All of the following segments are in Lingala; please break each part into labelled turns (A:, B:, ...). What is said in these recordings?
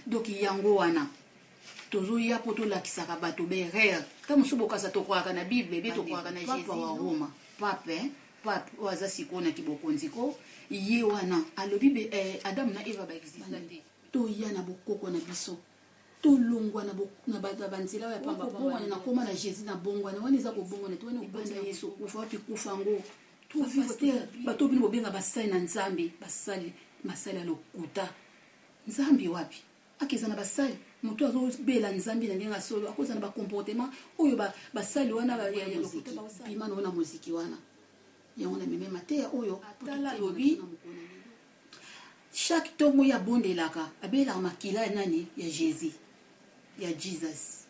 A: Donc yango wana tozoya mpo tolakisaka bato baerreur. Ntango mosusu bokasa tokwaka na Bible be tokwaka na Papa wa Roma, pape, pape oyo aza sikoyo na kibokonzi ko ye wana alobi be, Adamu na Eva baexista te. Toya na bokoko na biso, tolongwa na banzela oyo ya pamba. Kobongwana na koma na Jésus na bongwana wana eza kobongwana te, wana obanda Yesu kufa wapi kufa ngo. Pasteur, bato bino bobenga basali na Nzambe, basali masali ya lokuta. Nzambe wapi akeza na basali? Moto azobela Nzambe na ndenge ya solo akoza na bacomportement oyo basali wana ya lokuta. Bima na na moziki wana. Yango na meme mateya oyo. Tala, alobi chaque ntongo ye abondelaka, abelaka makila ya nani? Ya Jésus, ya Jesus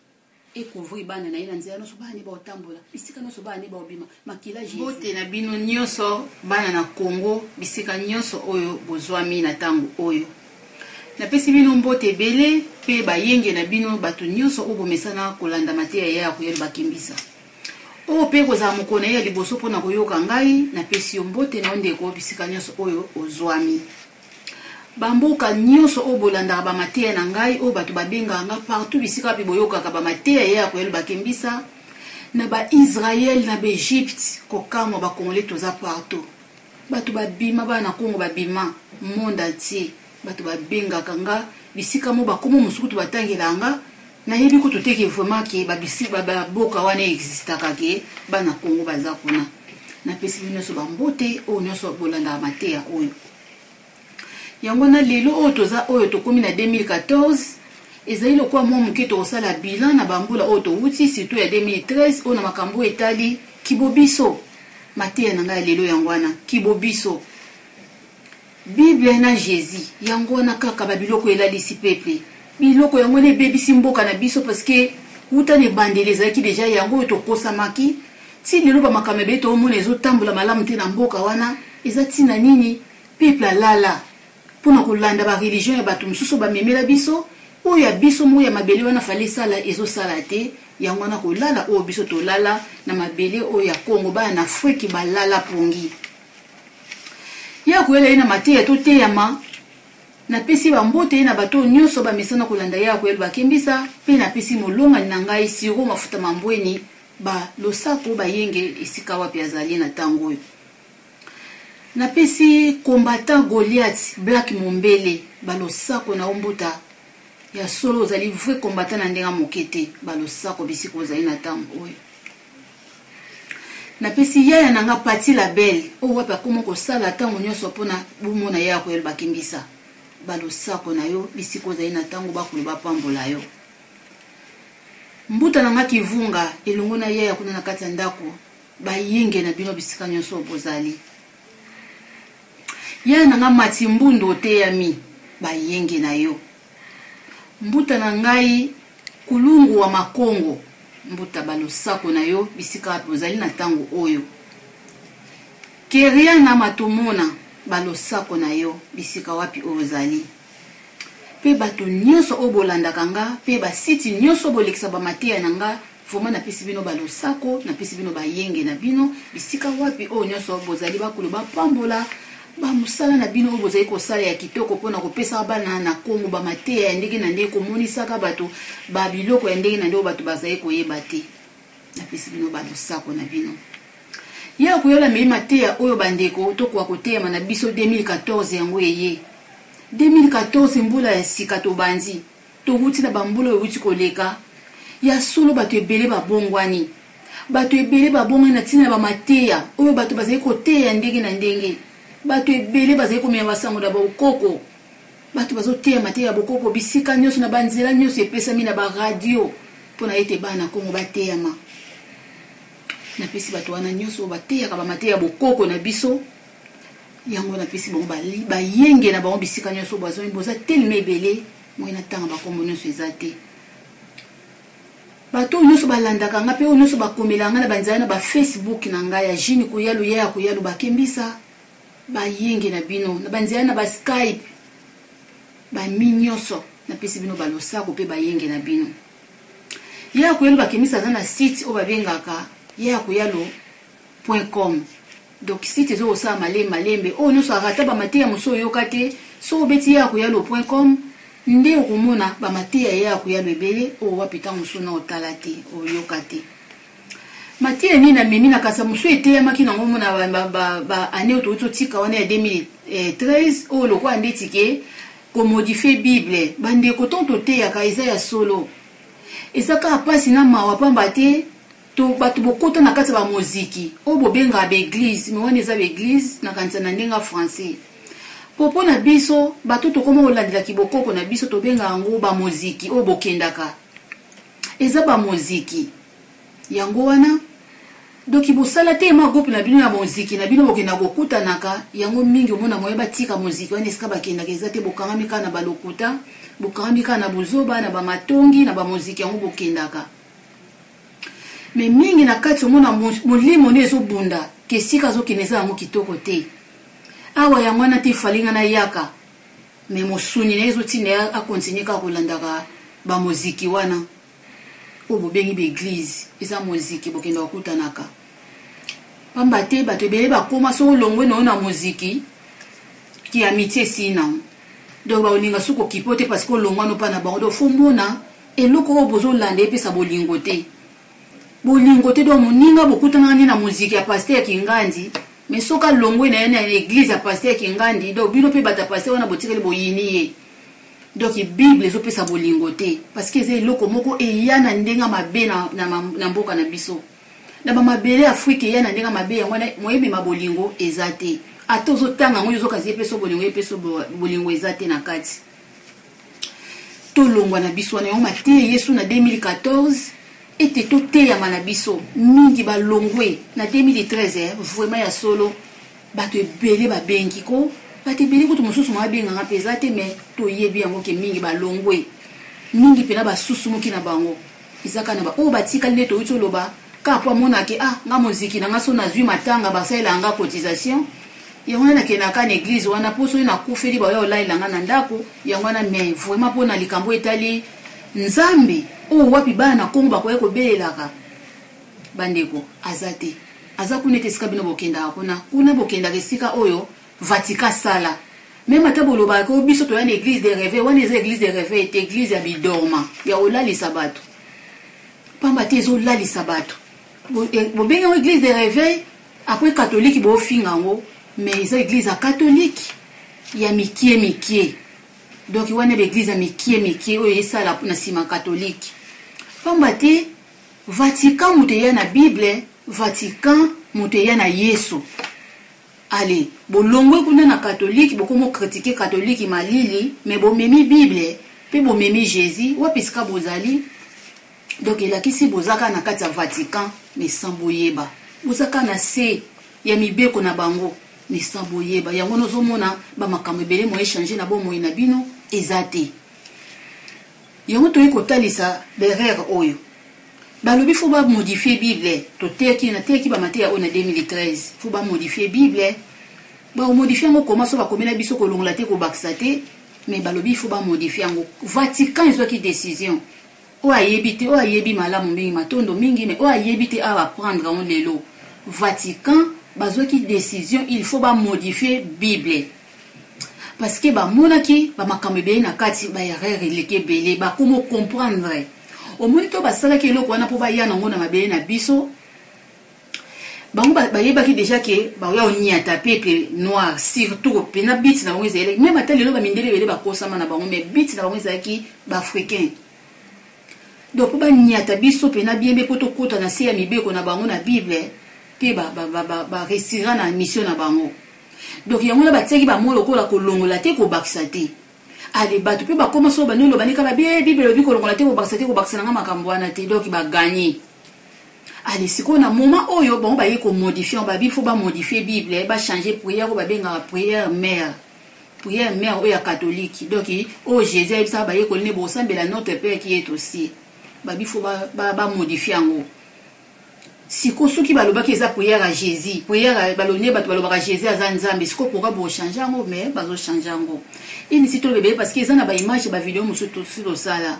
A: ekouvrir bana na ye na nzela nyonso, bana ne baotambola bisika nyonso, bana ne baobima, makila. Mbote na bino nyonso bana na Congo, bisika nyonso oyo bozwami na ntango oyo. Napesi bino mbote ebele mpe bayenge na bino, bato nyonso oyo bomesana kolanda mateya ya koyeba bakimbisa oyo mpe kozala mokolo na ye ya liboso mpona koyoka ngai. Napesi yo mbote na yo ndeko, bisika nyonso oyo ozwami, bamboka nyonso oyo bolandaka bamateya na ngai, oyo bato babengaka nga partout, bisika wapi boyokaka bamateya ye ya koyeba bakembisa, na baisrael, na baegypte. Kokamwa, bakongole toza partout, bato babima, bana na Kongo babima monde entier. Bato babengaka nga bisika mo bakoma mosuku to batangelaka nga, nayebi kutu te ke vraiment ke baboka wana existaka, ke bana Kongo baza kuna. Napesi bino nyonso bambote oyo nyonso bolandaka mateya oyo. Yango wana lelo oyo toza oyo tokómi na 2014, ezali lokola mwa moke tokosala bilan na bambula oyo towuti, surtout ya 2013 oyo, na makambo oyo etali kibobiso. Mateya na ngai ya lelo yango wana, kibobiso, Bible na Jésus. Yango wana kaka babiloko elalisi peuple, biloko yango wana ebebisi mboka na biso, parce que wuta na ebandeli ezalaki deja yango oyo tokosamaki. Ti lelo bamakambo ebele toomona ezotambola malamu te na mboka wana. Eza ntina nini? Peuple alala mpona kolanda bareligion ya bato mosusu bamemela biso. Oyo ya biso moko ya mabele wana fale esala, ezosala te. Yango wana kolala oyo biso tolala na mabele oyo ya Kongo, bana na Afriki balala pongi ya koyela ye na mateya toteyama. Napesi bambote ye na bato oyo nyonso bamesana kolanda ye ya koyela bakembisa, mpe napesi molongani na ngai Siro Mafuta Mambweni balosako bayenge esika wapi azali na ntango oyo. Napesi combattant Goliath Black Mombele balosako na ombuta ya solo, ozali vrai combattant na ndenge moke te, balosako bisika ozali na ntango oyo. Napesi yaya na nga Pati Label oyo wapi akoma kosala ntango nyonso mpona bomona ye ya koyela bakimbisa, balosako na yo bisika ozali na ntango, bakolo bapambola yo. Mbuta na nga Kivunga elongo na yaya kuna na kati ya ndako, bayenge na bino bisika nyonso oyo bozali. Yaya na nga Mati Mbundu oteyami, bayenge na yo. Mbuta na ngai Kulungu wa Makongo mbuta, balosako na yo bisika wapi ozali na ntango oyo. Keriana Matumona, balosako na yo bisika wapi oyo ozali. Mpe bato nyonso oyo bolandaka nga mpe basiti nyonso bolekisa bamateya na nga, vraiment napesi bino balosako, napesi bino bayenge na bino bisika wapi oyo nyonso bozali. Bakolo bapambola bamosala na bino oyo bozali kosala ya kitoko mpona kopesaka bana na Kongo bamateya ya ndenge na ndenge, komonisaka bato babiloko ya ndenge na ndenge oyo bato bazali koyeba te. Napesi bino balosako na bino ye akoyola mei mateya oyo. Bandeko, tokoka koteyama na biso 2014 yango eye 2014, mbula ya sika tobandi, towuti na bambula oyo ewuti koleka. Ya solo, bato ebele babongwani, bato ebele babongwani na ntina na bamateya oyo bato bazali koteya ndenge na ndenge. Bato ebele bazali komema basango na bokoko, bato bazoteya mateya ya bokoko bisika nyonso, na banzela nyonso epesami na baradio mpona ete bana Kongo bateyama. Napesi bato wana nyonso oyo bateyaka bamateya ya bokoko na biso yango, napesi bango bayenge na bango bisika nyonso bazwami. Boza telema ebele, moi natanga bakombo nyonso eza te. Bato oyo nyonso balandaka nga mpe oyo nyonso bakomela nga na banzela na bafacebook na ngai ya Jini Koyalu ya Koyalu bakembisa, bayenge na bino na banzela na baskype, bami nyonso napesi bino balosako mpe bayenge na bino. Ya Koyalu bakembisa aza na site oyo babengaka ya koyalu.com. Donc site ezo kosala malembe malembe. Oyo nyonso arata bamateya mosusu oyoka te, soki obeti ya koyalu.com. Nde okomona ba mateya ya koya ebele oyo wapi ntango mosusu na otala te, oyoka te. Mateya nini namemi na kasa mosusu eteyamaki nango mona ba année oyo touti otika wana ya 2013, oyo lokola ndeti ke komodifie Bible. Bandeko, ntango toteyaka eza ya solo, eza kaka mpasi na mawa, pamba te to bato bokota na kati ya bamoziki oyo bobengaka baeglise, me wana eza baeglise nakanisa na ndenge ya français. Mpo na biso bato tokoma kolandela kibokoko na biso, tobengaka yango bamoziki oyo bokendaka, eza bamoziki yango wana. Donc bosala te ma groupe na bino ya moziki na bino bokenda kokutanaka yango mingi, omona moye batika moziki wana esika bakendaka eza te. Bokangami kaka na balokuta, bokangami kaka na bozoba, na bamatongi, na bamoziki yango bokendaka. Me mingi na kati omona molimo nde ezobunda ke esika azokende eza yango kitoko te. Awa yango wana te falinga na yaka, me mosuni na ye ezotinda ye akontinue kaka kolandaka bamoziki wana oyo bobengi baeglise. Eza moziki bokenda kokutanaka, pamba te bato ebele bakóma soki olongwe na yo na moziki ki amitié esili nango. Donc bakolinga soki okipo te parce que olongwa no mpa na bango. Donc fo mona eloko oyo bozolanda epesa bolingo te, bolingo te. Donc moninga bokutanaka nde na moziki ya pasteur Kingandi, mais soki alongwe na ye na église ya pasteur Kingandi, donc bino mpe bato ya pasteur wana botikali boyini ye. Donc Bible ezopesa bolingo te, parce que eza eloko moko eya na ndenge mabe na mboka na biso, na bamabele Afrike, eya na ndenge mabe. Yango wana moyebima bolingo eza te. Ata ozotanga yango, ozokazi epesa bolingo, epesa bolingo eza te na kati. Tolongwa na biso wana. Yango mateya Yesu na 2014 ete toteyama na biso mingi balongwe na 2013. Vraiment ya solo, bato ebele babengi ko, bato ebele kutu mosusu mabenganga mpe eza te, me toyebi yango ke mingi balongwe, mingi mpena basusumuki na bango. Eza kaka na baoyo batikali nde toyuti oloba kaka mpo amonake: ah, nga moziki na nga, so nazwi matanga basalela nga cotisation, yango wana nakendaka na église wana, mpo soki nakufeli baya olalela nga na ndako, yango wana. Mais vraiment, mpo na likambo etali Nzambe oyo wapi bana na Kongo bakoya kobelelaka, bandeko, aza te. Aza kuna ete esika bino bokendaka kuna, kuna bokendaka esika oyo Vatican asala. Même ata bolobaka ko biso toya na église de réveil, wana eza église de réveil te, église ya bidorma, ya kolalisa bato, pamba te ezolalisa bato. Bobengi yango église de réveil, après catholique bofinga yango, mais eza église ya catholique ya mikie mikie. Donc wana baeglise ya mikie mikie oyo esala na nsima catholique, pamba te Vatican moto eya na Bible, Vatican moto eya na Yesu. Ale bolongwe kuna na catholique, bokomo kritike catholique malili, mais bomemi Bible mpe bomemi Jésus wapi esika bozali? Donc elakisi boza kaka na kati ya Vatican, mais sans boyeba. Boza kaka na se ya mibeko na bango, mais sans boyeba. Yango nozomona bamakambo ebele mo échange na bomoi na bino eza te. Yango toyei kotalisa berere oyo balobi fo bamodifie Bible. Toteyaki, nateyaki bamateya oyo na 2013, fo bamodifie Bible. Bakomodifie yango koma so bakomela biso kolongola te, kobakisa te, mais balobi fo bamodifie yango. Vatican ezwaki décision. Oyo ayebi te, oyo ayebi malamu mingi, matondo mingi, mais oyo ayebi te awa apprendre yango lelo. Vatican bazwaki décision, il faut bamodifie Bible, parce que bamonaki bamakambo ebele na kati, baerreur eleki ebele. Bakoma comprendre, omoni to basalaki eloko wana mpo baya nango na mabele na biso. Bango bayebaki déjà ke bakoya koniata peuple noir, surtout mpena but na bango ezalaki, même ata lelo bamindele ebele bakosama na bango, mais but na bango ezalaki baafricain. Donc mpo baniata biso mpena biembe, mpo tokɔta na se ya mibeko na bango na Bible, mpe baresira na mission na bango. Donc yango wana batiaki bamo lokola kolongola te, kobakisa te. Ale bato mpe bakóma so bandi oloba nika babi: Bible elobi kolongola te, kobakisa te, kobakisa nanga makambo wana te. Donc baganye. Ale sikoyo na moment oyo bango baye komodifie, babi fo bamodifie Bible, bachange prière oyo babengaka prière mère, prière mère oyo ya catholique. Donc oyo Jésus ayebisaka bayekoli ne bosambela Notre Père qui est aussi, babi fo bamodifie yango. Siko soki balobaki eza prière ya Jésus, prière baloni bato balobaka Jésus aza Nzambe, siko pourquoi bochange yango? Mais bazochange yango inisi toloba ebele, parce que eza na baimage, bavideo mosusu tosi tosala.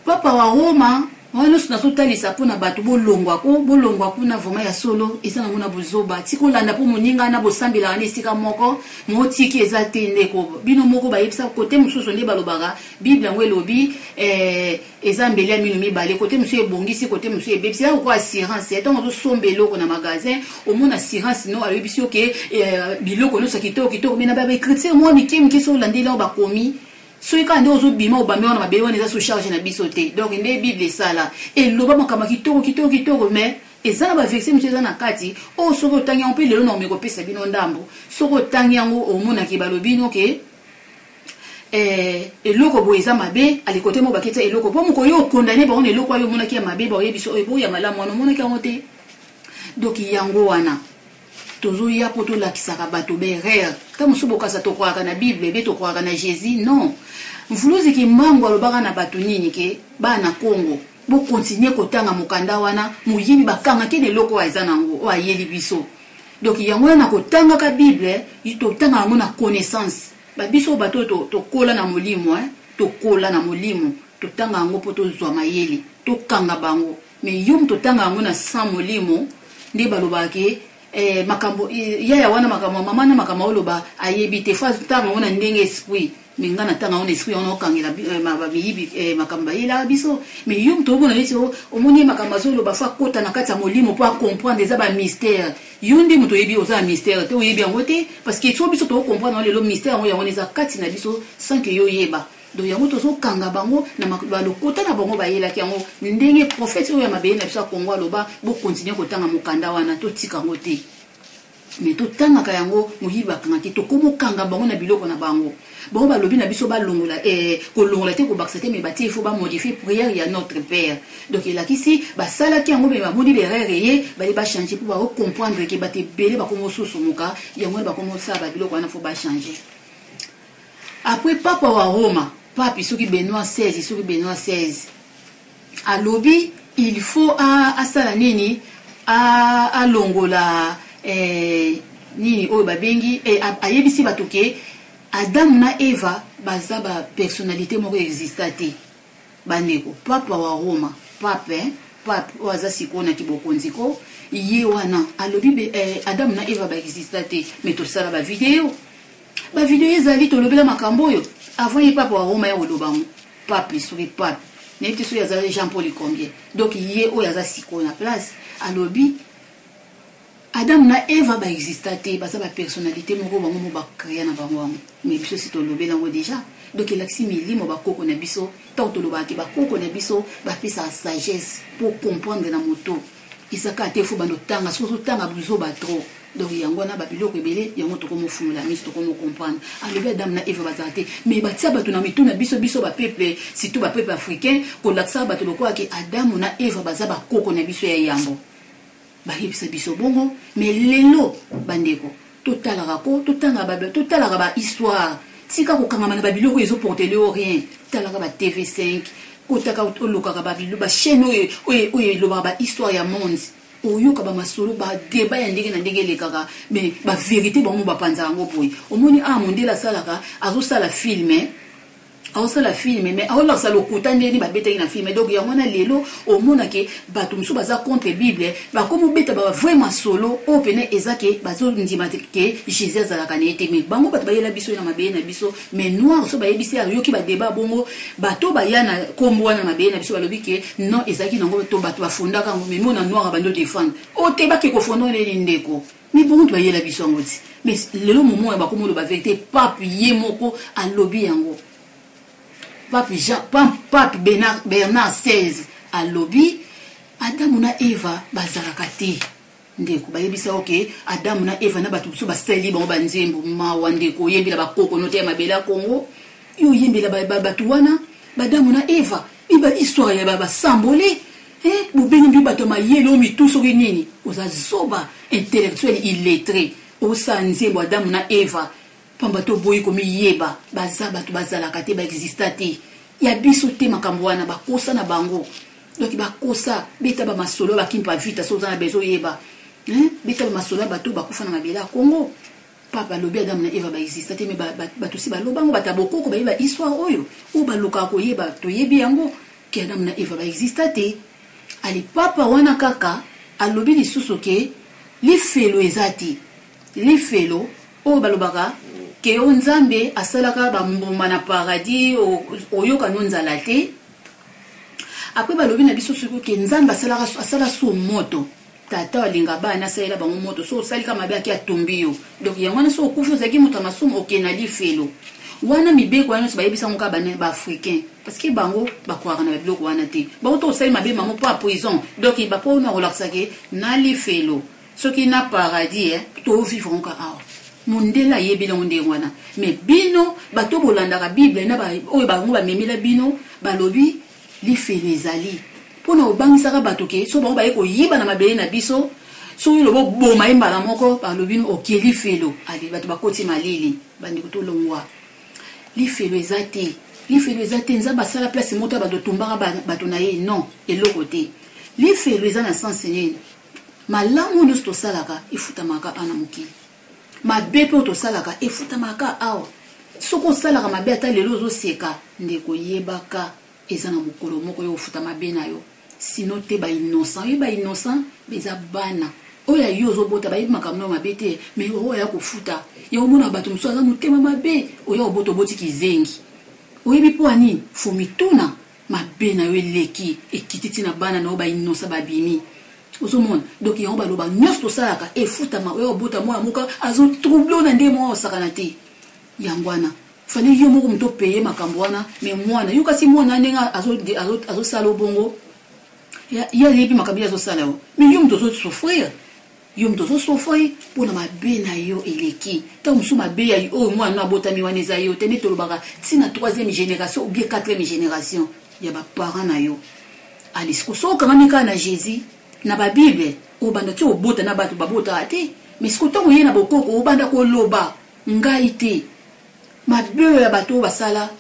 A: Papa wa Roma Wana nyonso nazotalisa mpo na bato bolongwa ko bolongwa kuna vraiment ya solo eza nango na buzoba tika olanda mpo moninga na bosambelaka na esika moko motiki eza te ndeko bino moko bayebisa kote mosusu nde balobaka bible yango elobi eh, eza mbeli ya mino mibale kote mosusu ebongisi kote mosusu ebebisi eza kokoa assurance ntango ozosomba eloko na magasin omona assurance no ayebisi yo ke eh, biloko nyonso ya kitoko kitoko me na baecriture mwa mike mike so olandeli yango bakomi soki kaka nde ozobima obambi wana mabele wana eza sous charge na biso te. Donc nde bible esala eloba makambo ya kitoko kitoko kitoko, mais eza na baverse mosusu eza na kati oyo soki otangi yango mpe lelo nakomi kopesa bino ndambo. Soki otangi yango omonaki balobi no ke eh, eloko boye eza mabe alikote mo baketisa eloko mpo mokolo yo okondane bango na eloko oyo omonaki ya mabe baoyebi biso oyo boya malamu wana omonaki yango te. Donc yango wana tozoya mpo tolakisaka bato baerreur. Ntango mosusu bokasa tokwaka na bible be tokwaka na jésus non. Mvuluzi Kimbangu alobaka na bato nini ke bana Congo bokontinue kotanga mokanda wana, moyibi bakangaki na eloko oyo aza nango oyo ayeli biso. Donc yango wana kotangaka bible totanga yango na connaissance. Babiso bato oyo tokola na molimo, tokola na molimo, totanga yango mpo tozwa mayele, tokanga bango. Mais yo moto otanga yango na sans molimo nde balobaka ke eh, makambo yaya wana makambo ya mama na makambo aoloba ayebi te fo atanga yango na ndenge esprit. Me nga natanga yango na esprit wana okangela miyibi eh, makambo bayelaka biso. Mais yo moto omona neti omoni ye makambo azoloba fo akota na kati ya molimo mpo acomprendre eza bamystère. Yo nde moto oyebi oza na mystère te, oyebi yango te parce que so biso tokocomprendre yango lelo mystère yango yango wana eza kati na biso sans que yo oyeba. Donc yango tozokanga bango na balokota na bango bayelaki yango ndenge prophète oyo ya mabele na biso ya Congo aloba bokontinue kotanga mokanda wana, totika yango te. Mais totangaka yango moyibi bakangaki, tokomokanga bango na biloko na bango. Bango balobi na biso balongola kolongola te kobakisa te, mais batie il faut bamodifie prière ya notre père. Donc elakisi basalaki yango mais bamoni berere ye bali bachanger mpo bakocomprendre ke bato ebele bakomosusumuka yango wana bakomosala babiloko wana fo bachanger. Après papa wa Roma, pape soki Benoît 16, soki Benoît 16 alobi il faut asala nini, alongola nini oyo babengi ayebisi bato ke Adam na Eva baza ba personnalité moko exista te. Bandeko, papa wa Roma, pape, pape oyo aza sikoyo na kibokonzi ko ye wana alobi Adam na Eva ba exista te, mais tosala ba video. Ba video ezali tolobela makambo oyo avant ye papa wa Roma ya koloba yango. Pape soki pape nayebi te soki aza Jean Paul combien. Donc ye oyo aza sikoyo na place alobi Adam na Eva ba exista te, baza ba personnalité moko bango mo ba créa na bango yango. Mais biso si tolobela yango déjà. Donc elakisi milimo bakoko na biso, tant tolobaka ke bakoko na biso bapesaka sagesse pour comprendre na moto. Ezaka te fo bando tanga, soki ozotanga buzoba trop. Donc yango wana ba biloko ebele yango tokomofungola miso tokomocomprendre. Alobi Adam na Eva bazala te, mais batia bato na mitu na biso biso ba peuple, surtout ba peuple africain, kolakisaka bato lokola ke Adam na Eva baza bakoko na biso ya yambo. Bayebisa biso bongo, mais lelo bandeko totalaka ko totanga ba totalaka ba histoire. Tika kokangama na ba biloko ezo porter yo rien. Talaka ba TV5, kotaka olukaka ba bilo ba chaîne oyo oyo oyo elobaka ba histoire ya monde. Oyoka ba masolo ba débat ya ndenge na ndenge elekaka, mais ba vérité bango bapanza yango boye. Omoni a mondele asalaka, azosala film, aosala film mais aolakisa lokuta ndenge nini babetaki na film. Donc yango wana lelo omonake bato mosusu baza contre bible, bakomobeta ba vrai masolo oyo pene eza ke bazondima ke Jésus azalaka na ye te, mais bango bato bayela biso na mabele na biso. Mais noir so bayebisi ayoki ba débat bongo, bato baya na kombo wana na mabele na biso balobi ke non ezalaki nango to bato bafondaka yango, mais mona noir abandi odefendre o te bake kofonda nini ndeko. Mais bongo to bayela biso yango ti. Mais lelo moment ya bakomo loba vérité, pape ye moko alobi yango. Pape Jean, Pape, Pape Bernard, Bernard 16 alobi Adamu na Eva bazalaka te. Ndeko bayebisa oke Adamu na Eva na bato mosusu basali bango ba nzembo mawa ndeko oyembela bakoko no te ya mabele ya Congo. Yo oyembela bato wana Adamu na Eva iba histoire ya ba sambole. Bobengi mbi bato ya mayele oyo mitu soki nini, oza zoba intellectuel illettré. Osala nzembo Adamu na Eva pamba to boyi komiyeba, baza bato bazalaka te, ba exista te. Ya biso te makambo wana bakosa na bango. Donc bakosa beta ba masolo ba kimpa vita so oza na besoin oyeba. Beta ba masolo ya bato bakufa na mabele ya Congo. Papa alobi Adamu na Eva ba exista te, mais bato si baloba yango, bato ya bokoko bayeba histoire oyo oyo balukaka koyeba, toyebi yango. Ke Adam na Eva ba exista te. Ale papa wana kaka alobi lisusu ke lifelo eza te. Lifelo oyo balobaka ke yo Nzambe asalaka ba mbuma na paradis oyoka no nzala te. Après balobi na biso soki ke Nzambe asalaka asala su moto. Tata alinga bana asalela bango moto so osali ka mabe ake atumbi yo. Donc yango wana so okufi ozalaki moto ya masumu okende na lifelo. Wana mibeko wana nyonso bayebisa yango kaka ba africain parce que bango bakwaka na biloko wana te. Bango to osali mabe mamo po prison. Donc ba po na kolakisa ke na lifelo soki na paradis eh, to vivre ngo kaka awa. Mondele ayebi nango ndenge wana. Mais bino bato bolandaka Bible na ba oyo bango bamemela bino balobi lifelo ezali mpo na kobangisaka bato ke so bango baye koyiba na mabele na biso soki olobi oboma ye mbala moko balobi no oke lifelo ale bato bakoti malili bandeko tolongwa lifelo eza te lifelo eza te nzambe asala place moko te bato otumbaka bato na ye non eloko te lifelo eza na sense nini malamu oyo nyonso tosalaka efutamaka awa na mokili mabe mpe oyo tosalaka efutamaka awa soki osalaka mabe ata lelo ozoseka ndeko yebaka eza na mokolo moko yo ofuta mabe na yo sino te ba innocent oyebi ba innocent eza bana oyo ya yo ozobota bayebi makambo nayo mabe te mais oyo aya kofuta ya omona bato mosusu aza motema mabe oya obota oboti kizengi oyebi mpo ya nini fo mituna mabe na yo eleki ekiti ntina bana na yo ba innocent babimi ozomona donc yango baloba nyonso tosalaka efutama oya obota mwana moko azotrouble na ndenge moko osakana te yango wana fallait yo moko moto paye makambo wana mais mwana yo kasi mwana ndenge azosala obongo ye ayebi makambo ye azosala yo mais yo moto ozosouffrir yo moto ozosouffrir mpo na mabe na yo eleki ntango mosusu mabe ya oyo mwana no abotami wana eza yo te nde tolobaka ntina troisième génération ou bien quatrième génération ya baparent na yo ale siko soki okangami kaka na jésus na babible obanda ti obota na bato babotaka te mais siko ntango oye na bokoko obanda koloba ngai te mabe oyo ya bato oyo basala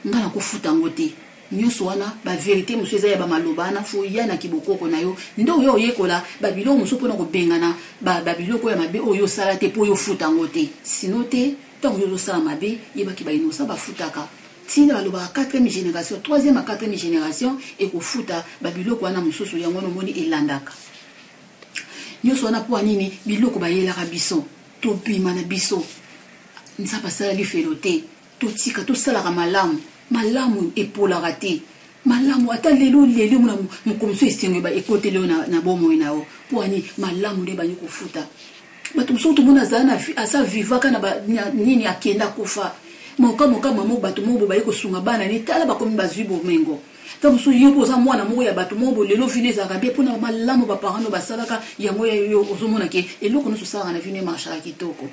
A: nga nakofuta yango te nyonso wana baverité mosusu eza ya bamaloba wana fo ya na kibokoko na yo nde oyo oyekola babiloko mosusu mpona kobengana babiloko ya mabe oyo osala te mpo oyo ofuta yango te sino te ntango yo ozosala mabe yebaki bainosa bafutaka ntina balobaka 4e génération 3e a 4e génération ekofuta babiloko wana mosusu yango wana omoni elandaka nyonso wana mpo ya nini biloko bayelaka biso tobima na biso nzambe asala lifelo te totika tosalaka malamu malamu epolaka te malamu ata lelo leli omona mokolo mosusu esengo ekoteli yo na bomoi na yo mpo ani malamu nde ebandi kofuta bato mosusu tomona azala aza vivaka na nini akenda kufa moka moka mamo bato moko bo baye kosunga bana ne tala bakomi bazwi bomengo ntango mosusu yo mpo oza mwana moko ya bato moko bo lelo vino ezalaka bie mpona malamu baparent no basalaka yango ya yo ozomona ke eloko nyonso osalaka na vino emarchaka kitoko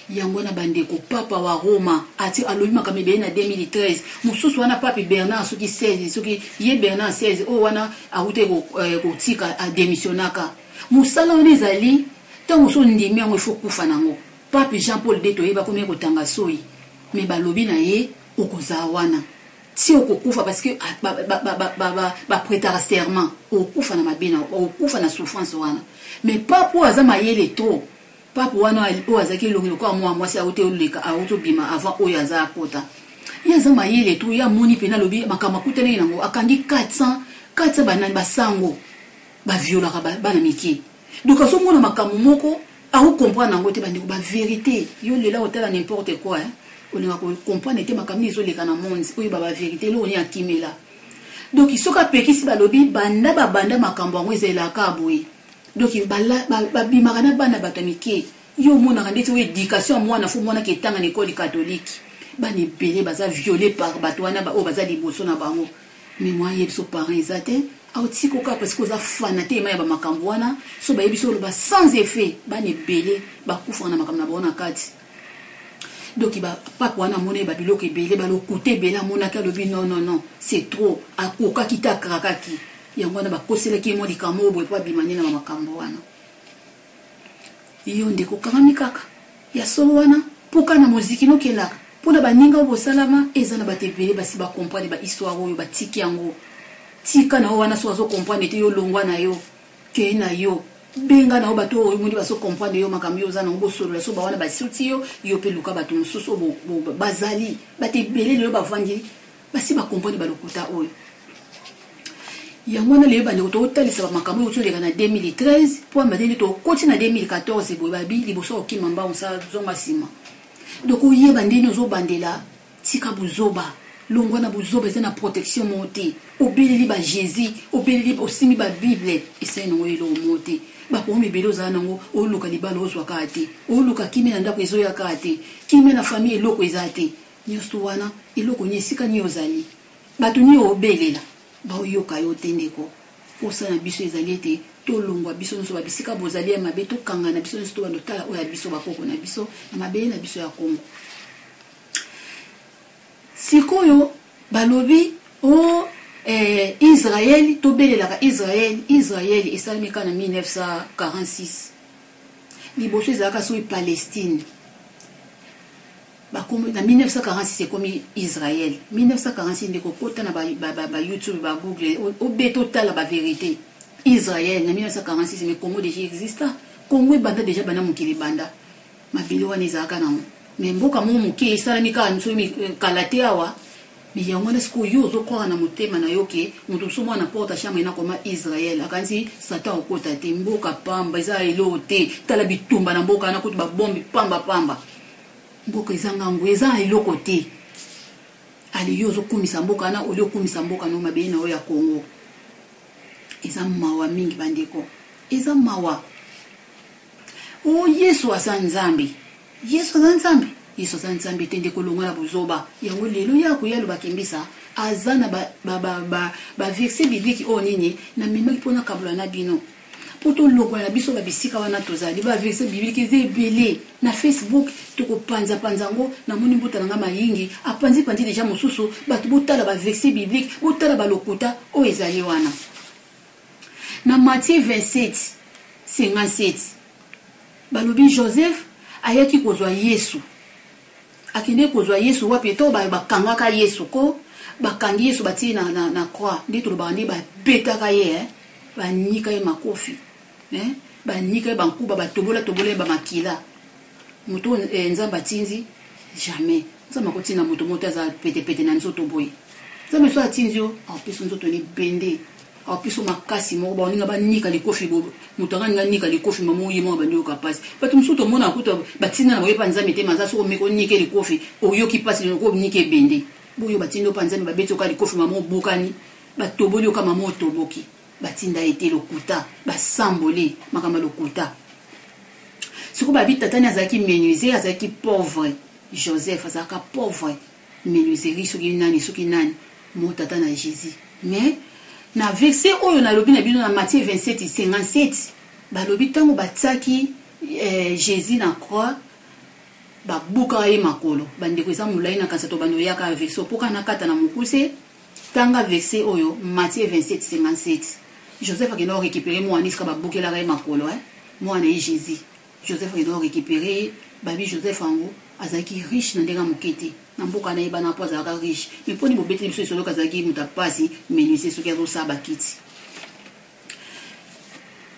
A: yango wana bandeko papa wa roma ati alobi makambo ebele na 2013 mosusu wana pape bernard soki 16 soki ye bernard 16 oyo wana awuti eh, kotika ademissionnaka mosala wana ezali ntango mosusu ondimi yango ifo kufa nango pape jean paul de toyeba komi kotanga soyi me balobi na ye okozala wana ti okokufa parce que bapretaka serment okokufa na mabe na okokufa na souffrance wana mais pape oyo aza mayele trop pape wana oyo azalaki elongi lokola mwa mwasi auti oleka auti obima avant oyo aza akota ye aza mayele trop ye amoni mpena alobi makambo akutanaki nango akangi 400 400 banani basango baviolaka bana mike donc azomona makambo moko akocomprendre yango te bandeko baverité yo lela otala n'importe quoi hein? olinga kocomprendre te makambo nini ezoleka na monde oyeba baverité eloko nini akimela donc soki apekisi balobi banda babanda makambo yango ezelaka boye donc babimaka na bana bato ya mike yo omonaka ndeti oyo éducation ya mwana fo mwana ketanga na ekole catholique bana ebele baza viole par bato wana oyo baza liboso na bango mais moi yebi so parent eza te aotiki oka parce que oza fana te ema ya bamakambo wana so bayebi so oloba sans effet bana ebele bakufaka na makambo na bango na kati donc pape wana amonaki babiloko ebele balokuta ebele amonaki alobi non non non c'est trop akokaki te akrakaki yango wana bakoselaki ye mwa likambo oyo boye mpo abima nde na bamakambo wana yo ndeko okangami kaka ya solo wana mpoka na moziki nokendaka mpo na baninga oyo bosalama eza na bato ebele basi bakomprendre bahistoire oyo batiki yango tika na yo wana soki azokomprendre te yo longwa na yo kei na yo benga na yo bato oyo omoni bazokomprendre yo makambo yo oza nango bosolola so bawana basuti yo yo mpe luka bato mosusu oyo bazali bato ebele lelo bavandi basi bakomprendre balokuta oyo. Yango wana lelo bandeko tokotalisa bamakambo oyo toleka na 2013 mpo amba nde tokoti na 2014 boye babi liboso ya kokima mbangu sa zonga nsima. Donc oyeba ndeni ozobandela, tika buzoba, longwa na buzoba, eza na protection moko te. Obeleli ba Jésus, obeleli, osimbi ba Bible, esali nango eloko moko te. Bakomi ebele ozala nango, oluka libala ozwa kaka te, oluka kimia na ndako ezoya kaka te, kimia na famille eloko eza te. Nyonso wana eloko nini, esika nini ozali, bato nini obelela, baoyoka yo te ndeko. Posa na biso ezali ete tolongwa biso nyonso babisika bozali ya mabe, tokangana biso nyonso, tobanda tala oyo ya biso bakoko na biso na mabele na biso ya Kongo. Sikoyo balobi o Israel, tobelelaka Israel. Israel esalemi kaka na 1946, liboso ezalaka soki Palestine. Bakomi na 1946 ekomi Israel. 1946 ndeko, kota na ba YouTube, ba Google, obeta otala ba vérité. Israel na 1946, mais Congo déjà exista. Congo ebanda déjà, banda mokili ebanda, mabele wana ezalaka nango, mais mboka moko moke esalami kaka soki kala te awa. Mais yango wana sikoyo yo ozokwaka na motema na yo ke moto mosusu mwana porte chambre ena koma Israel, akanisi Satan okota te. Mboka pamba, eza eloko te. Tala bitumba na mboka wana, kutu babombi pamba pamba, mboka ezanga ngo, eza eloko te. Ale yo ozokumisa mboka wana, oli okumisa mboka no mabele na yo ya Congo. Eza mawa mingi bandeko, eza mawa. O Yesu aza Nzambe, Yesu aza Nzambe, Yesu aza Nzambe te ndeko, longwa na bozoba. Yango lelo ya koya alobaki mbisa aza na baverset biblique oyo nini namemaki mpona kabola na bino mpo tolongwa na biso babisika wana tozali. Baverset biblique eza ebele na Facebook, tokopanzapanza yango. Namoni mbuta na nga mayingi apanzi-panzi déjà mosusu. Bato botala baverset biblique, botala balokuta oyo ezali wana. Na Matthieu 27 57 balobi Joseph ayaki kozwa Yesu. Akende kozwa Yesu wapi? To bakangaka Yesu ko bakangi Yesu, batie na croix. Nde tolobaka nde babetaka ye, eh? Banika ye makofi, eh? Banika ye bankuba, batobola tobola ye bamakila. Moto Nzambe atindi jamais. Nzambe akotinda moto moko te aza petepete na nzoto boye. Nzambe so atindi yo, apesa nzoto ni bende, apesa makasi moko. Baoninga banika likofi, moto anga ninga nika likofi, mama oye moko bandi oyoka mpasi. Bato mosusu tomona kuta batinda na boyepa Nzambe te, maza soki omeki onike likofi, oyoki mpasi onika ebende boyo. Batindi opa Nzambe, babeti oka likofi, mama obukani, batoboli oka, mama otoboki. Batinda ye te, lokuta, basamboli makambo ya lokuta. Sikoyo babi tatani azalaki menuisier, azalaki pauvre. Joseph azalaka pauvre menuiserie, soki nani soki nani mo tata na Jésus. Mais na verset oyo nalobi na bino na Matthieu 27 57, balobi ntango batiaki Jésus na croix, babukaka ye makolo. Bandeko, eza molai na kanisa tobanda oyaka verset mpo kaka nakata na mokuse. Tanga verset oyo, Matthieu 27 57. Joseph akenda korécupérer mwana esika babukelaka ye makolo, eh? Mwana ye Jésus, Joseph akenda korécupérer ye. Babi Joseph yango azalaki riche na ndenge ya moke te na mboka na ye bana mpo azalaka riche. Mais mponi bobeteli biso esoloki azalaki moto apasi, menuisier, soki azosala bakiti.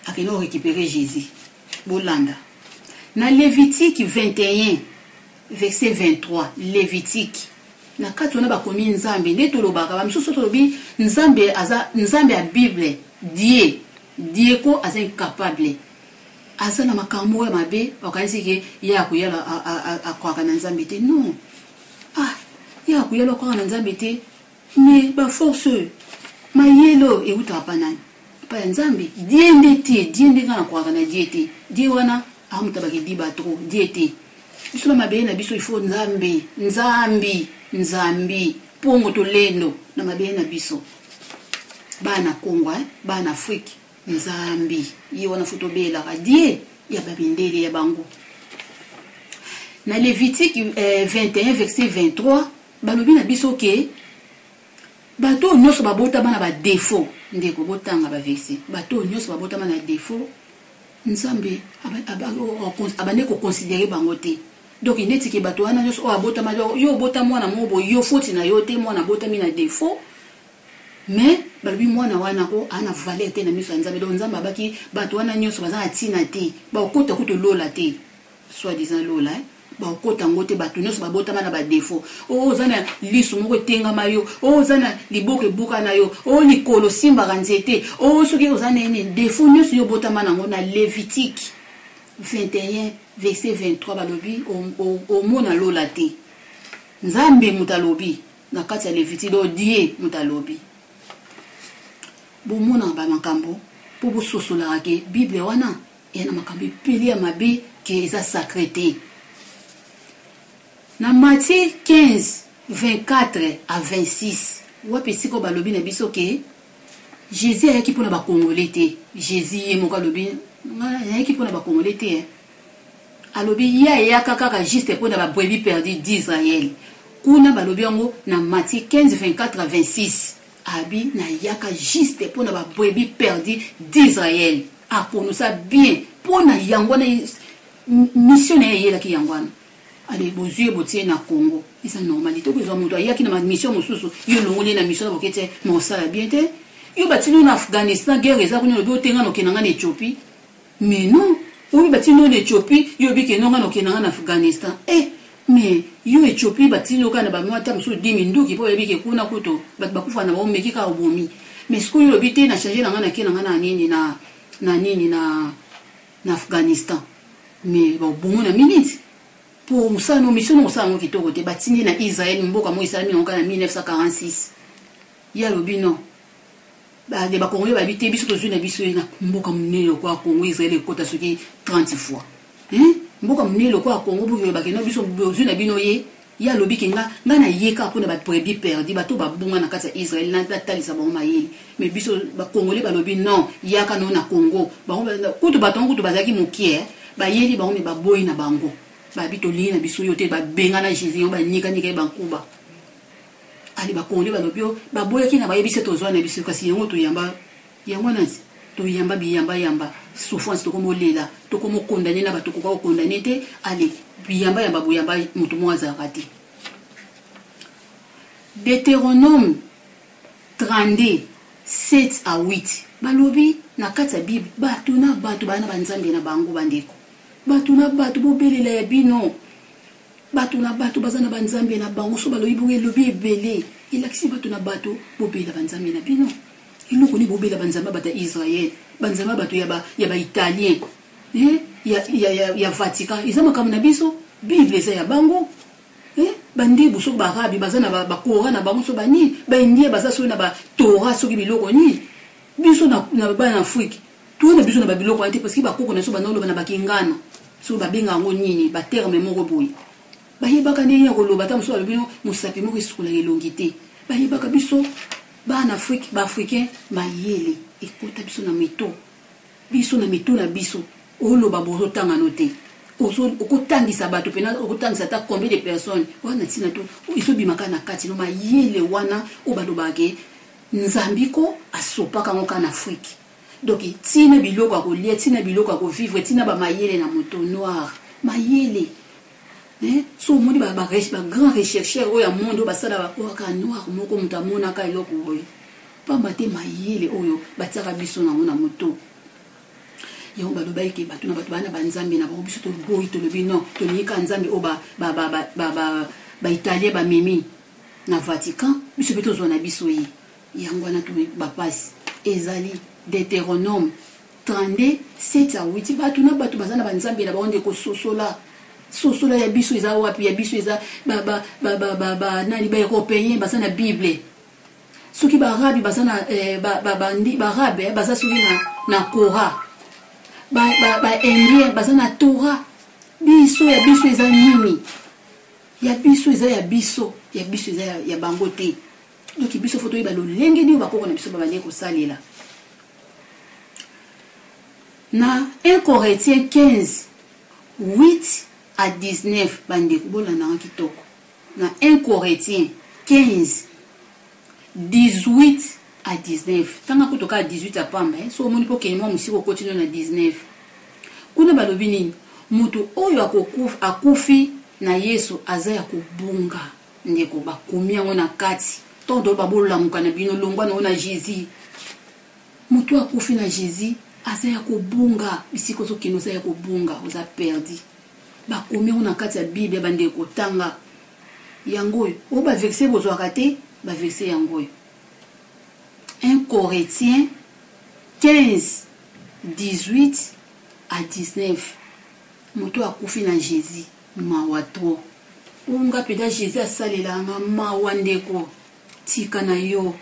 A: Akende korécupérer Jésus. Bolanda na Lévitique 21 verset 23. Lévitique na kati wana bakomi Nzambe. Nde tolobaka bamisusu, tolobi Nzambe aza Nzambe ya Bible, Die Dieko aza incapable, aza na makambo moko ya mabe. Bakanisi ke ye akoyala akwaka na Nzambe te. Non, ah, ye akoyala akwaka na Nzambe te, mais baforce oyo, mayele oyo eutaka pa nani? Pa ya Nzambe. Die nde te, Die nde nga nakwaka na Die te. Die wana amuta bakediba trop. Die te, biso na mabele na biso, il faut Nzambe, Nzambi, Nzambi mpongo tolendo na mabele na biso, bana Kongo, eh? Bana Afrique, Nzambi ye wana fo tobelaka. Die ya babindele ya bango. Na Lévitique 21 verset 23 balobi na biso ke bato oyo nyonso babotama na badéfaut. Ndeko, botanga baverset. Bato oyo nyonso babotama na défaut, Nzambe abandi koconsidérer bango te. Donc neti ke bato wana nyonso oyo abotama, yo obota mwana moko boye, yo foti na yo te, mwana abotami na défaut, mais balobi mwana wana ko aa na valeur te na miso ya Nzambe. Donc Nzambe abaki bato wana nyonso baza na ntina te, bakokota kutu lola te, soi disant lola, eh? Bakokota yango te. Bato nyonso babotama na badefo. Oyo oza na lisu moko etengama yo, oyo oza na liboko ebukana yo, oyo likolo osimbaka nzete, oyo soki oza na nini, defo nyonso yo obotama nango. Na Lévitique 21 verset 23 balobi omona lola te. Nzambe moto alobi na kati ya Lévitique, donc Die moto alobi. Bomonaka bamakambo mpo bososolaka ke Bible wana eya na makambo ebele ya mabe, ke eza sacré te. Na Matthieu 15 24 à 26, wapi esika oyo balobi na biso ke Jésus ayaki mpona bakongole te? Jésus ye moko alobi: nayaki mpona bakongole te. Alobi ye ayaka kaka juste mpona babrebis perdu d'Israël. Kuna balobi yango na Matthieu 15 24 à 26. Abi nayaka juste mpona babrebis perdu d'Israël. Akonosa bien mpona yango wana, mission na ye eyelaki yango wana. Ale, bozwi ye, botie na Congo, eza normalité. Okozwa moto ayaki na mission mosusu, yo elongoli ye na mission na boke te, ma osala bien te. Yo batindi yo na Afghanistan, guerre eza kuna, olobi otenga na okenda nga na Éthiopie. Mais non, oyo batindi yo na Éthiopie, yo oyebi ke nonga na okenda nga na Afghanistan. Eh, mais yo Éthiopie batindi yo kaka na bamwa ata mosusu 10 minduki, mpo oyebi ke kuna kutu bato bakufa na baomeki kaka obomi. Mais sikoyo olobi te, na change na nga, nake na nga na nini, na nini, na Afghanistan, mais babongo na minute mpo mosala no, mission no kosala yango kitoko te. Batindi na Israel, mboka moko esalami nango kaka na 1946. Ye alobi non, bakongole babi te, biso tozwi na biso ye na mboka monene lokola Congo, Israel ekota soki 30 fois, mboka monene lokola Congo, boki bakende biso bozwi na bino ye. Ye alobi ke nga naye kaka mpona babrebis perdu, bato babunga na kati ya Israel, natalisa bango mayele. Mais biso bakongole balobi non, yaka no na Congo. Bango kutu, bato yango kutu bazalaki mokie, bayeli bango, me baboyi na bango, babi tolingi na biso yo te. Babenga na Jésus yango, banikanika ye bankuba. Ale, bakongole balobi o baboyaki na bayebi se tozwa na biso, kasi yango toyamba yango wana, toyamba biyambayamba, souffrance, tokomolela, tokomokondane na bato, koka kokondane te. Ale, biyambayamba boyamba moto moko azalaka te. Deutéronome 32 7 à 8 balobi na kati ya Bible, bato na bato baya na banzambe na bango. Bandeko, bato na bato bobelela ya bino, bato na bato baza na banzambe na bango. So balobi bongo, elobi ebele, elakisi bato na bato bobela banzambe na bino. Eloko nini bobela banzambe ya bato ya Israel, banzambe ya bato ya baitalien, eh? Ya Vatican, eza makambo na biso. Bible eza ya bango, eh? Bandibu soki baarabi baza na bakora na bango, so banini, baindien baza soki na batora, soki biloko nini. Biso na bana Afrique toza na biso na babiloko wana te, parce que bakoko na biso banda oloba na bakingana, soki babenga yango nini, baterme moko boye, bayebaka ndenge ya koloba. Ata mosusu balobi no mosapi moko esukolaka elongi te. Bayebaka biso bana Afrique, baafricain, mayele ekota biso na mito, biso na mitu na biso. Oloba bozotangano te, okotangisa bato mpena, okotangisa ata combien de personnes wana, ntina to ezobimaka na kati no mayele wana oyo balobaka ke Nzambiko asopaka yango kaka na Afrique. Donc ntina biloko ya kolia, ntina biloko ya kovivre, ntina bamayele na moto noir, mayele, eh? So omoni bagrand rechercheur oyo ya monde oyo basala, oyo kaka noir moko moto amonaka eloko oyo pamba te. Mayele oyo batiaka biso nango na moto, yango balobaki ke bato na bato baa na banzambe na bango. Biso toboyi, tolobi non, tolingi kaka Nzambe oyo baitalien bamemi na Vatican, biso mpe tozwa na biso ye. Yango wana to bapasi ezali Deutéronome 32 7 à 8, bato na bato baza na banzambe na bango. Nde kososola sosola ya biso eza wapi? Ya biso eza nani? Baeuropéen baza na Bible, soki baarabi baza na eh, baarabe eh, baza soki na Kora, baindien baza na Torah. Biso ya biso eza nini? Ya biso eza ya biso, ya biso eza ya bango te. Donc biso faut toyeba lolenge nini bakoko na biso babandeki kosalela. Na 1 Corinthiens 15 8 à 19, bandeko bolandanga kitoko, na 1 Corinthiens 15 18 à 19, ntanga kutu kaka 18 ya pamba, eh? So omoni mpo okende mwa mosika, okoti no na 19 kuna, balobi nini? Moto oyo akufi na Yesu aza ya kobunga. Ndeko, bakomi yango na kati ntongo toloba bolamuka na bino, longwa na yo na Jésus. Moto akufi na Jésus aza ya kobunga. Bisika ozokende, oza ya kobunga, oza perdu. Bakomi yango na kati ya Bible, bandeko, tanga. Yango oyo. Oyo ba verset bozwaka te, ba verset yango oyo. 1 Corinthiens 15, 18 à 19. Moto akufi na Jésus, mawa trop. Oyo nga mpenza Jésus asalela nga mawa ndeko. Tika na yo.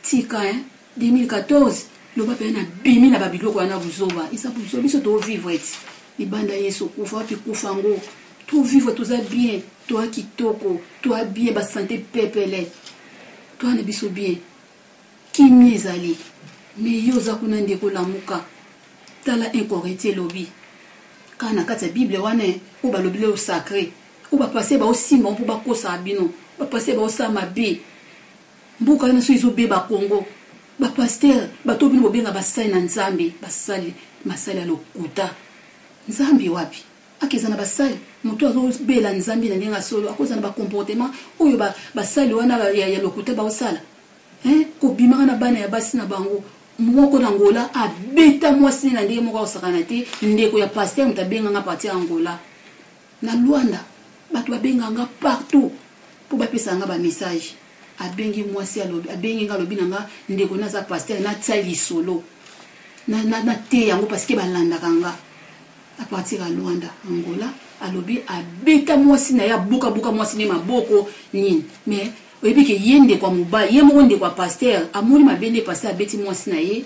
A: Tika hein. 2014 loba mpenza na bimi na babiloko wana buzoba. Eza buzoba biso to vivre ti. Libanda Yesu kufa wapi kufa ngo. To vivre toza bien, toa kitoko, toa bien ba santé pepele. Toa na biso bien. Kimia ezali. Mais yo oza kuna ndeko lamuka. Tala 1 Corinthiens elobi. Kaka na kati ya Bible wana oyo balobi lelo sacré. Oyo ba pasteur baosimba mpo bakosaka bino. Ba pasteur baosala mabe. Mboka wana soki ezobeba Congo. Ba pasteur bato bino bobenga basali na Nzambe, basali masali ya lokuta. Nzambe wapi? Akeza na basali moto azobela Nzambe na ndenge ya solo, akozala na ba comportement oyo basali wana ya lokuta baosala. Hein, kobimaka na bana ya basi na bango. Moko na Angola abeta mwasi na ndenge moko akosakana te, ndeko ya pasteur moto abenganga partir ya Angola. Na Luanda bato babengaka nga partout mpo bapesaka nga ba message. Abengi mwasi alobi, abengi nga alobi na nga ndeko naza pasteur natia lisolo na na na te yango parce que balandaka nga à partir ya Luanda Angola. Alobi abeta mwasi na ye, abuka buka mwasi ne maboko nini, mais oyebi ke ye ndeko ya mobali, ye moko ndeko ya pasteur amoni mabe nde pasteur abeti mwasi na ye,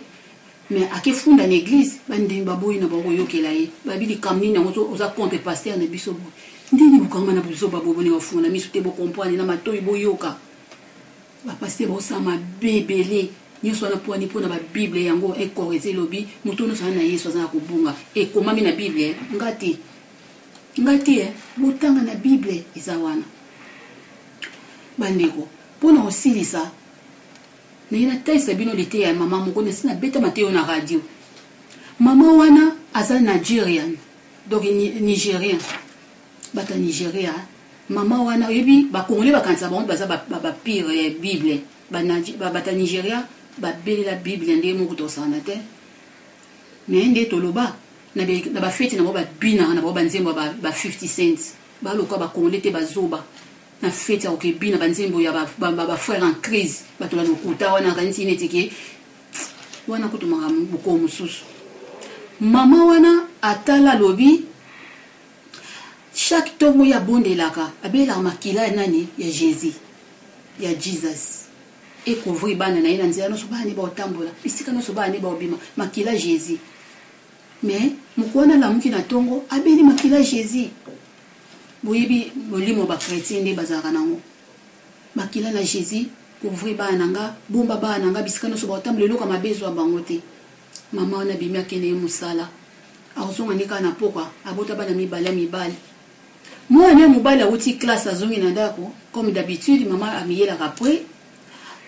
A: mais akefunda na église, bandimi baboyi na bango koyokela ye, babi likambo nini yango oza contre pasteur na biso boye ndeni bokangama na buzoba boye, bolinga kofungola miso te, bocomprendre na matoi boyoka. Bapasteur baosala mabe ebele nyonso wana pwani mpo na babible yango ekoreze elobi moto nyonso aza na Yesu aza na kobunga, ekomami na Bible, nga te, nga te, botanga na Bible eza wana. Bandeko, mpo na kosilisa naye natalisa bino liteya ya mama moko nasi nabeta mateyo na radio. Mama wana aza Nigerian, donc Nigérien, bato ya Nigeria. Mama wana oyebi bakongole bakanisa bango baza bapire ya Bible, bato ya Nigeria babelela Bible ya ndenge moko tosana te, mais nde toloba na bafeti na bango babinaka na bango banzembo ya ba 50 cents, baloka bakongole te bazoba na feti ya kokebina banzembo ya bafrère en crise, bato ba lokuta wana akanisi neti ke wana kutu makambo mokolo mosusu. Mama wana atala alobi chaque ntongo ye abondelaka, abelaka makila ya nani, ya Jésus, ya Jesus ekouvrir bana na ye na nzela nyonso, bana ne baotambola bisika nyonso, bana ne baobima makila Jésus. Mais moko wana alamuki na ntongo abeli makila Jésus. Boyebi molimo ba chrétien nde bazalaka nango, makila na Jésus couvrir bana na nga, bomba bana na nga bisika nyonso baotambola, eloko mabe ezwa bango te. Mama wana abimi akende ye mosala, akozonga nde kaka na pokwa, abota bana mibale ya mibali. Mwana ya mobali awuti classe azongi na ndako comme d'habitude, mama amiyelaka après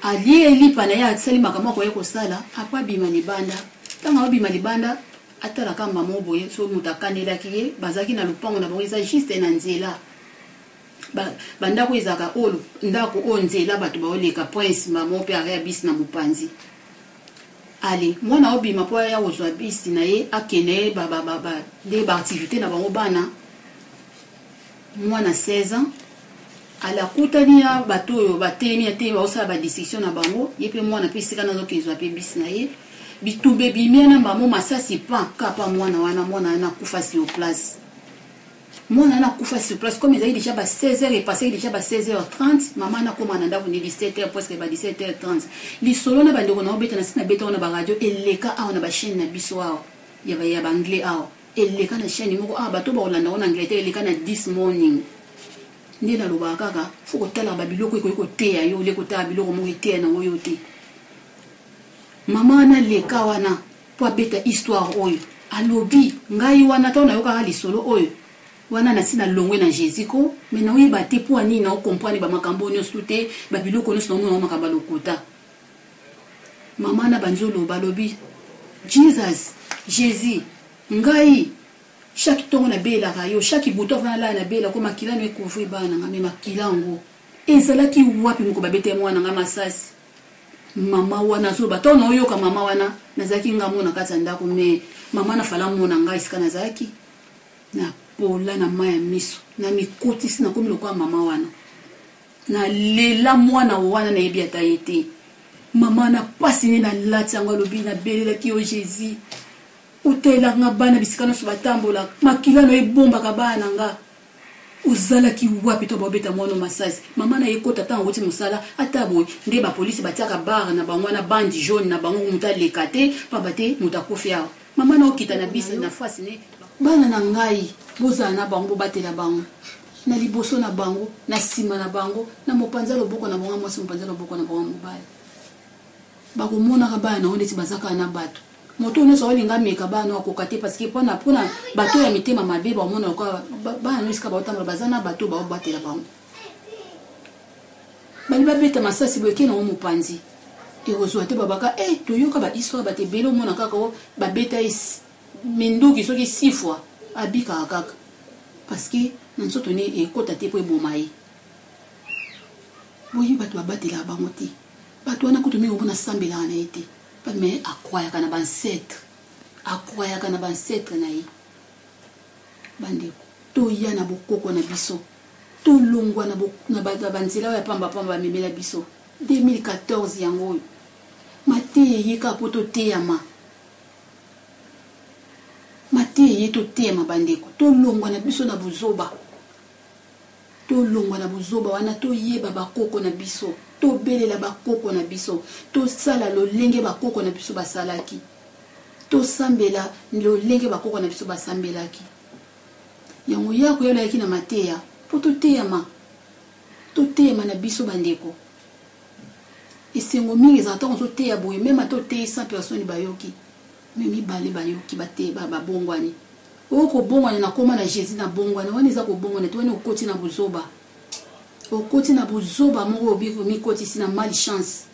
A: alie lipa na ye, asali makambo akoki kosala, après abima libanda. Ntango abima libanda atalaka mama boye, so moto akanelaki ye, bazalaki na lopango na bango eza juste na nzela, bandako ezalaka oyo ndako oyo nzela bato baoleka prince, mama mpe area bisi na mopanzi. Ale mwana obima mpo aya kozwa bisi na ye akende ye nde baactivité na bango bana. Mwana 16 ans ale akutani ya bato oyo batelemi ya telemi baosala badiscussion na bango, ye mpe mwana mpe esika nazokezwa mpe bisi na ye, bitumba ebimi na mamo masasi pan kapa mwana wana, mwana wana akufa sur place. Mwana wana akufa sur place comme ezalaki déjà ba 16 heures epassaki déjà ba 16 heures 30, mama wana akóma na ndako ni 17 heures presque ba 17 heures 30. Lisolo na bandeko na obeta na si nabeta wana baradio eleka awa na bachaîne na biso awa ya baanglais awa, eleka na chaîne moko awa, bato bakolanda ngo na Angleterre, eleka na 10 morning. Nde nalobaka kaka fo kotala babiloko ekoki koteya yo, ole kotala biloko moko eteya nango yo te. Mama wana leka wana mpo abeta histoire oyo alobi ngai wana ntango nayokaka lisolo oyo wana nasi nalongwe na Jésus ko, mais naoyeba te mpo anini naocomprendre bamakambo nyonso te, babiloko nyonso naomona makambo ya lokuta. Mama na bandi oloba alobi Jesus, Jésus, ngai chaque ntongo nabelaka yo, chaque butu avant nalala nabela ko makila no ekouvrir bana na ngai, mais makila yango ezalaki wapi moko babeta mwana ngai masasi? Mama wana azoloba ntango naoyoka mama wana nazalaki nga mo na kati ya ndako, mais mama na fala mona ngai esika nazalaki na. Napola na mai ya miso, namikotisi, nakomi lokola mama wana. Nalela mwana wana, nayebi ata ye te. Mama na pasi nde nalati yango, alobi nabelelaki yo Jesus. Otalelaka nga bana bisika nyonso batambolaka, makila na yo ebombaka bana na nga. Ozalaki wapi to babeta mwana masasi? Mama na ye kota ntango awuti mosala, ata boye nde bapolisi batiaka bare na bango wana, bande jaune na bango, moto aleka te, pamba te moto akufi awa. Mama na okita na bisi na fasi ne. Bana na ngai, bozala na bango, bobatela bango na liboso na bango, na nsima na bango, na mopanzi ya loboko na bango ya mwasi, mopanzi ya loboko na bango ya mobali. Bakomonaka bana na yo neti baza kaka na bato. Moto oyo nyonso aolinga ameka bana oyo akoka te, parce que mpona bato ya mitema mabe baomona lokola bana no esika baotambola baza na bato baobatela bango. Bali babeta masasi boye ke nango mopanzi ekozwa te, babaka e eh, toyoka ba histoire bato ebele omona kaka o babeta ye minduki soki sifwa abikaka kaka parce que na nzoto ne ekota te mpo eboma ye. Boyebi bato babatelaka bango te, bato wana kutu mingi omona asambelaka na ye te, mais akroyaka na bancetre, akroyaka na bancetre na ye. Bandeko, toya na bokoko na biso, tolongwa na banzela oyo ya pambapamba bamemela biso. 2014 yango oyo mateya eye kaka mpo toteyama, mateya eye toteyama. Bandeko, tolongwa na biso na bozoba, tolongwa na bozoba wana, toyeba bakoko na biso, tobelela bakoko na biso, tosala lolenge bakoko na biso basalaki, tosambela lolenge bakoko na biso basambelaki. Yango ya koyalaki na mateya mpo toteyama, toteyama na biso. Bandeko, esengo mingi ezala ntango ozoteya boye, meme ata oteyi 100 personnes bayoki, me mibale bayoki bate babongwani. Oyo kobongwana nakoma na Jésus na bongwana wana eza kobongwana te, wana okoti na bozoba, okoti na bozoba moko, omikotisi na malchance.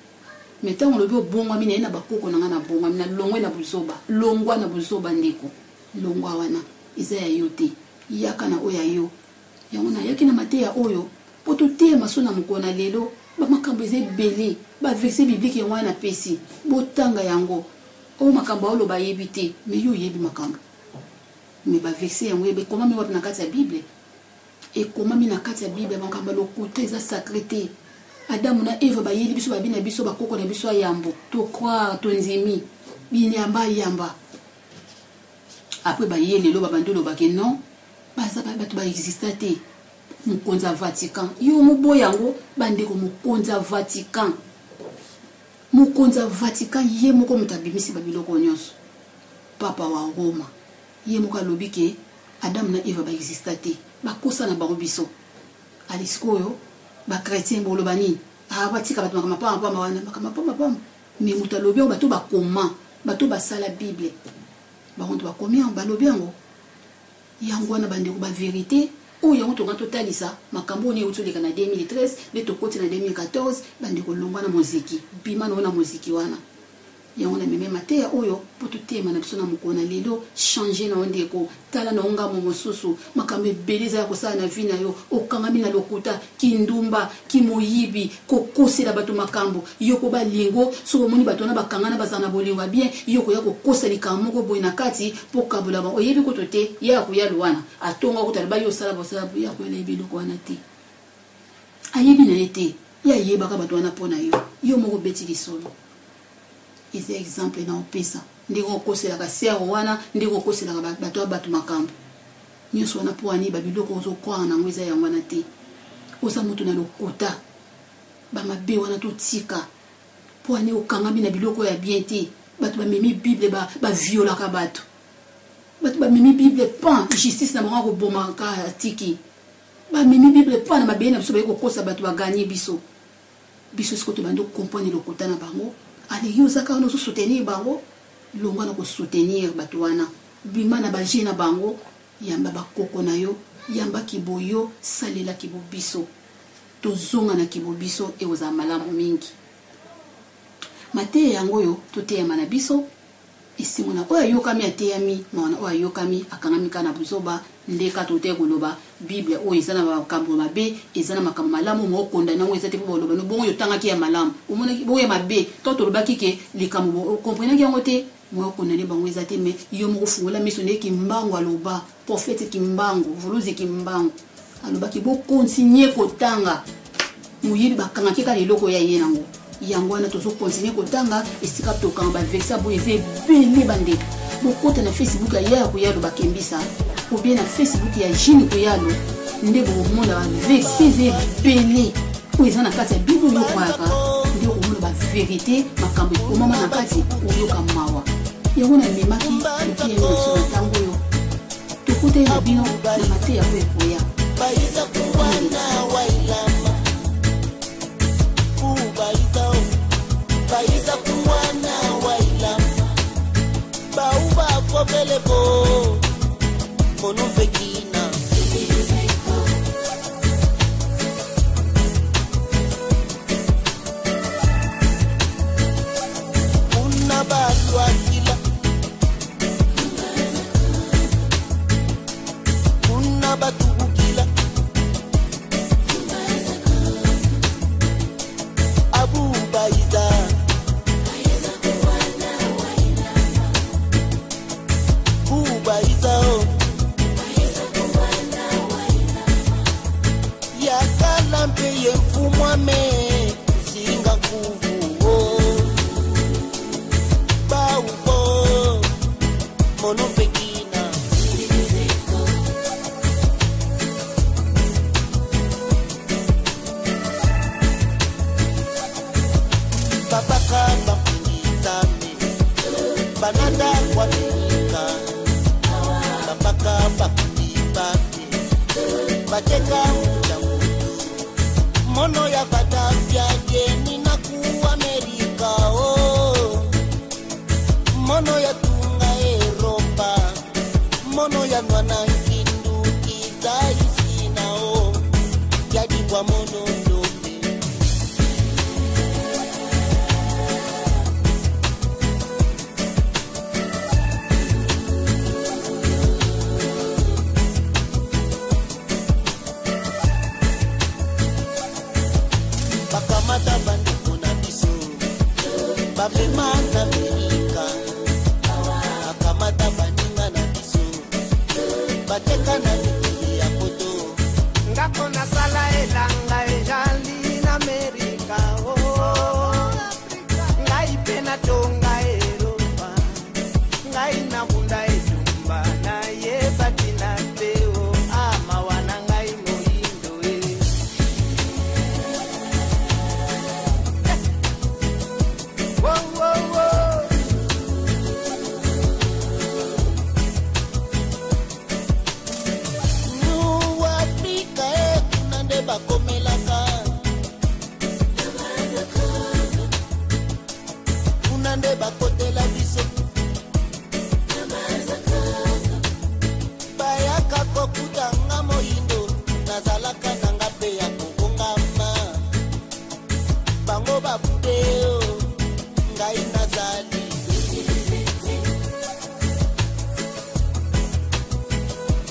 A: Me ntango olobi obongwami na ye na bakoko na ngai, nabongwami, nalongwe na bozoba. Longwa na bozoba ndeko, longwa wana eza ya yo te, yaka na oyo ya yo. Yango nayaki na mateya oyo mpo toteyama so na mokolo na lelo. Bamakambo eza ebele, baverse biblique yango wana napesi, botanga yango. Oyo makambo aoloba ayebi te, me yo oyebi makambo. Me baverse yango ekomami wapi na kati ya Bible? Ekomami na kati ya Bible. Makambo ya lokuta eza sacré te. Adamu na Eva bayeli biso, babi na biso, bakoko na biso ya yambo, tocroire, tondimi binyamba yamba. Après baye lelo babandi olobake non, baza bato baexista te. Mokonzi ya Vatican yo moboya yango. Bandeko, mokonzi ya Vatican, mokonzi ya Vatican ye moko moto abimisi babiloko nyonso, papa wa Roma ye moko alobi ke Adamu na Eva baexista te, bakosa na bango biso. Ali sikoyo bachrétien boloba nini? Ah, batika bato makambo pamba pamba wana, makambo pamba pamba. Me moto alobi yango, bato bakoma, bato basala Bible, bango to bakomi yango, balobi yango. Yango wana bandeko, baverité oyo yango tonga totalisa makambo oyo euti oleka na 2013 nde tokoti na 2014. Bandeko, longwa na moziki, bima na oyo na moziki wana. Yango na meme mateya oyo mpo toteyema na biso na mokolo na lelo. Change na yo ndeko, tala na yo ngambo mosusu. Makambo ebele eza ya kosala na vie na yo. Okangami na lokuta, kindumba, kimoyibi, kokosela bato makambo. Yo po balingo, soki omoni bato wana bakangana, bazala na bolingo ya bien, yo koya kokosa likambo moko boye na kati mpo kabola bango. Oyebi kutu te ye akoya wana atonga kutu, aloba yo osala bosala, ye akoyela yebi eloko wana te, ayebi na ye te. Ye ayebaka bato wana mpo na yo, yo moko obeti lisolo. Eza exemple na opesa ndenge okoselaka sere wana, ndenge okoselaka bato ya bato makambo nyonso wana mpo ani babiloko ozokroire na yango eza yango wana te. Oza moto na lokuta, bamabe wana totika. Mpo ani okangami na biloko ya bien te. Bato bamemi Bible baviolaka bato, bato bamemi Bible pan justice na bango akobomaka atiki. Bamemi Bible pan na mabele na biso, baye kokosa bato, baganye biso. Biso sikoyo tobandi okomprendre lokuta na bango. Ale yo oza kaka wana ozosoutenir bango. Longwa na kosoutenir bato wana, bima na baje na bango, yamba bakoko na yo, yamba kiboyo, salela kibobiso. Tozonga na kibobiso, ekozala malamu mingi. Mateya yango oyo toteyama na biso. Esengo na oyo ayokami ateyami, mawa na oyo ayokami akangami kaka na buzoba. Nde kaka toutaki koloba, Bible oyo eza na makambo mabe, eza na makambo malamu, ma okondane yango eza te mpo baloba no bongo. Yo otangaki ya malamu, omonaki bongo ya mabe. To tolobaki ke likambo okomprenaki yango te. Moyen okondane bango eza te, mais yo moko fungola miso nde Kimbangu aloba, prophète Kimbangu, Vuluzi Kimbangu alobaki bo continuer kotanga. Moyibi bakangaki kaka eloko ya ye nango. Yango wana tozo continuer kotanga esika tokanga ba vexa boye eza ebele bandeko. Bokota na Facebook ya Yaya Kuyalo Bakembisa ou bien na Facebook ya Jean Kuyalo nde bokomona ba vexe eza ebele oyo eza na kati ya Bible oyo okwayaka nde okomona ba verite makambo ekomama na kati oyoka mawa. Yango namemaki mokili na biso na ntango oyo tokutani na bino na mateya oyo ekoya.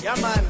B: Yeah, man.